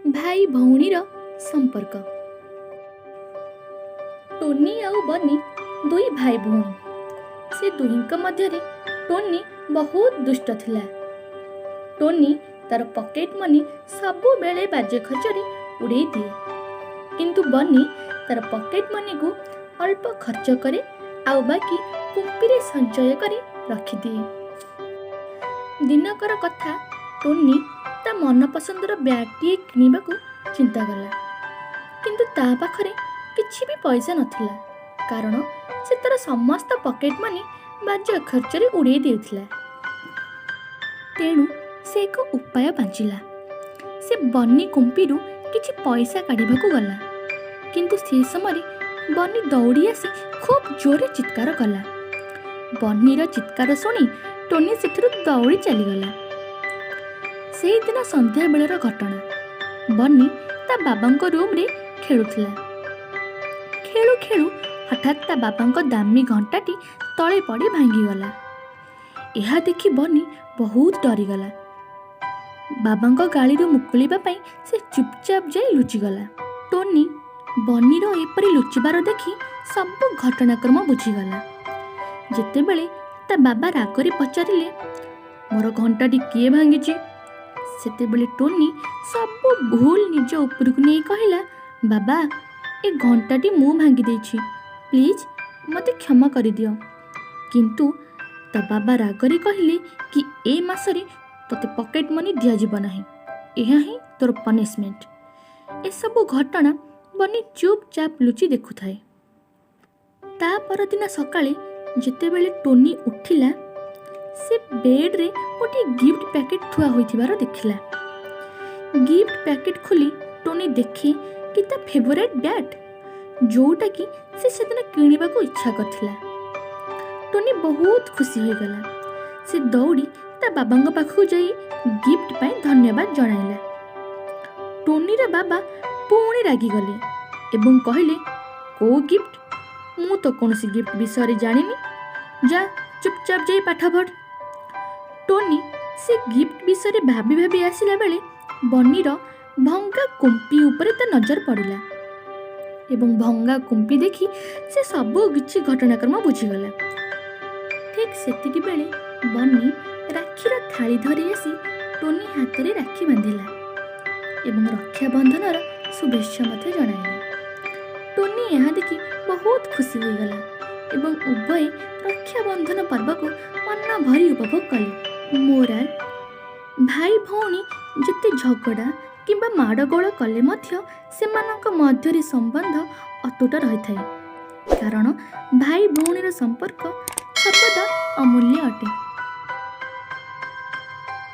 ଭାଇ ଭଉଣୀର ସମ୍ପର୍କ। ଟୋନି ଆଉ ବନି ଦୁଇ ଭାଇ ଭଉଣୀ। ସେ ଦୁହିଁଙ୍କ ମଧ୍ୟରେ ଟୋନି ବହୁତ ଦୁଷ୍ଟ ଥିଲା। ଟୋନି ତାର ପକେଟ୍ ମନି ସବୁବେଳେ ବାଜେ ଖର୍ଚ୍ଚରେ ଉଡ଼େଇ ଦିଏ, କିନ୍ତୁ ବନି ତାର ପକେଟ୍ ମନିକୁ ଅଳ୍ପ ଖର୍ଚ୍ଚ କରେ ଆଉ ବାକି କୁମ୍ପିରେ ସଞ୍ଚୟ କରି ରଖିଦିଏ। ଦିନକର କଥା, ଟୋନି ତା ମନପସନ୍ଦର ବ୍ୟାଗ୍ଟିଏ କିଣିବାକୁ ଚିନ୍ତା କଲା, କିନ୍ତୁ ତା ପାଖରେ କିଛି ବି ପଇସା ନଥିଲା, କାରଣ ସେ ତାର ସମସ୍ତ ପକେଟ୍ ମନି ବାଜେ ଖର୍ଚ୍ଚରେ ଉଡ଼େଇ ଦେଉଥିଲା। ତେଣୁ ସେ ଏକ ଉପାୟ ପାଞ୍ଚିଲା। ସେ ବନି କୁମ୍ପିରୁ କିଛି ପଇସା କାଢ଼ିବାକୁ ଗଲା, କିନ୍ତୁ ସେ ସମୟରେ ବନି ଦୌଡ଼ି ଆସି ଖୁବ୍ ଜୋରରେ ଚିତ୍କାର କଲା। ବନିର ଚିତ୍କାର ଶୁଣି ଟୋନି ସେଠାରୁ ଦୌଡ଼ି ଚାଲିଗଲା। ସେଇଦିନ ସନ୍ଧ୍ୟାବେଳର ଘଟଣା। ବନି ତା ବାବାଙ୍କ ରୁମ୍ରେ ଖେଳୁଥିଲା। ଖେଳୁ ଖେଳୁ ହଠାତ୍ ତା ବାବାଙ୍କ ଦାମୀ ଘଣ୍ଟାଟି ତଳେ ପଡ଼ି ଭାଙ୍ଗିଗଲା। ଏହା ଦେଖି ବନି ବହୁତ ଡରିଗଲା। ବାବାଙ୍କ ଗାଳିରୁ ମୁକୁଳିବା ପାଇଁ ସେ ଚୁପଚାପ ଯାଇ ଲୁଚିଗଲା। ଟୋନି ବନିର ଏପରି ଲୁଚିବାର ଦେଖି ସବୁ ଘଟଣାକ୍ରମ ବୁଝିଗଲା। ଯେତେବେଳେ ତା ବାବା ରାଗରେ ପଚାରିଲେ, "ମୋର ଘଣ୍ଟାଟି କିଏ ଭାଙ୍ଗିଛି?" ସେତେବେଳେ ଟୋନି ସବୁ ଭୁଲ ନିଜ ଉପରକୁ ନେଇ କହିଲା, "ବାବା, ଏ ଘଣ୍ଟାଟି ମୁଁ ଭାଙ୍ଗି ଦେଇଛି। ପ୍ଲିଜ୍ ମୋତେ କ୍ଷମା କରିଦିଅ।" କିନ୍ତୁ ତା ବାବା ରାଗରେ କହିଲେ କି ଏ ମାସରେ ତୋତେ ପକେଟ୍ ମନି ଦିଆଯିବ ନାହିଁ, ଏହା ହିଁ ତୋର ପନିସମେଣ୍ଟ। ଏସବୁ ଘଟଣା ବନି ଚୁପଚାପ ଲୁଚି ଦେଖୁଥାଏ। ତା ପରଦିନ ସକାଳେ ଯେତେବେଳେ ଟୋନି ଉଠିଲା, ସେ ବେଡ଼୍ରେ ଗୋଟିଏ ଗିଫ୍ଟ ପ୍ୟାକେଟ୍ ଥୁଆ ହୋଇଥିବାର ଦେଖିଲା। ଗିଫ୍ଟ ପ୍ୟାକେଟ୍ ଖୋଲି ଟୋନି ଦେଖେ କି ତା ଫେଭରାଇଟ୍ ବ୍ୟାଟ୍, ଯୋଉଟାକି ସେ ସେଦିନ କିଣିବାକୁ ଇଚ୍ଛା କରିଥିଲା। ଟୋନି ବହୁତ ଖୁସି ହୋଇଗଲା। ସେ ଦୌଡ଼ି ତା ବାବାଙ୍କ ପାଖକୁ ଯାଇ ଗିଫ୍ଟ ପାଇଁ ଧନ୍ୟବାଦ ଜଣାଇଲା। ଟୋନିର ବାବା ପୁଣି ରାଗିଗଲେ ଏବଂ କହିଲେ, "କୋଉ ଗିଫ୍ଟ? ମୁଁ ତ କୌଣସି ଗିଫ୍ଟ ବିଷୟରେ ଜାଣିନି। ଯା, ଚୁପଚାପ ଯାଇ ପାଠ ପଢ଼।" ଟୋନି ସେ ଗିଫ୍ଟ ବିଷୟରେ ଭାବି ଭାବି ଆସିଲା ବେଳେ ବନିର ଭଙ୍ଗା କୁମ୍ପି ଉପରେ ତା ନଜର ପଡ଼ିଲା ଏବଂ ଭଙ୍ଗା କୁମ୍ପି ଦେଖି ସେ ସବୁ କିଛି ଘଟଣାକ୍ରମ ବୁଝିଗଲା। ଠିକ୍ ସେତିକି ବେଳେ ବନି ରାକ୍ଷୀର ଥାଳି ଧରି ଆସି ଟୋନି ହାତରେ ରାକ୍ଷୀ ବାନ୍ଧିଲା ଏବଂ ରକ୍ଷାବନ୍ଧନର ଶୁଭେଚ୍ଛା ମଧ୍ୟ ଜଣାଇଲା। ଟୋନି ଏହା ଦେଖି ବହୁତ ଖୁସି ହୋଇଗଲା ଏବଂ ଉଭୟେ ରକ୍ଷାବନ୍ଧନ ପର୍ବକୁ ମନ ଭରି ଉପଭୋଗ କଲେ। ମୋରାଲ: ଭାଇ ଭଉଣୀ ଯେତେ ଝଗଡ଼ା କିମ୍ବା ମାଡ଼ଗୋଳ କଲେ ମଧ୍ୟ ସେମାନଙ୍କ ମଧ୍ୟରେ ସମ୍ବନ୍ଧ ଅତୁଟ ରହିଥାଏ, କାରଣ ଭାଇ ଭଉଣୀର ସମ୍ପର୍କ ସର୍ବଦା ଅମୂଲ୍ୟ ଅଟେ।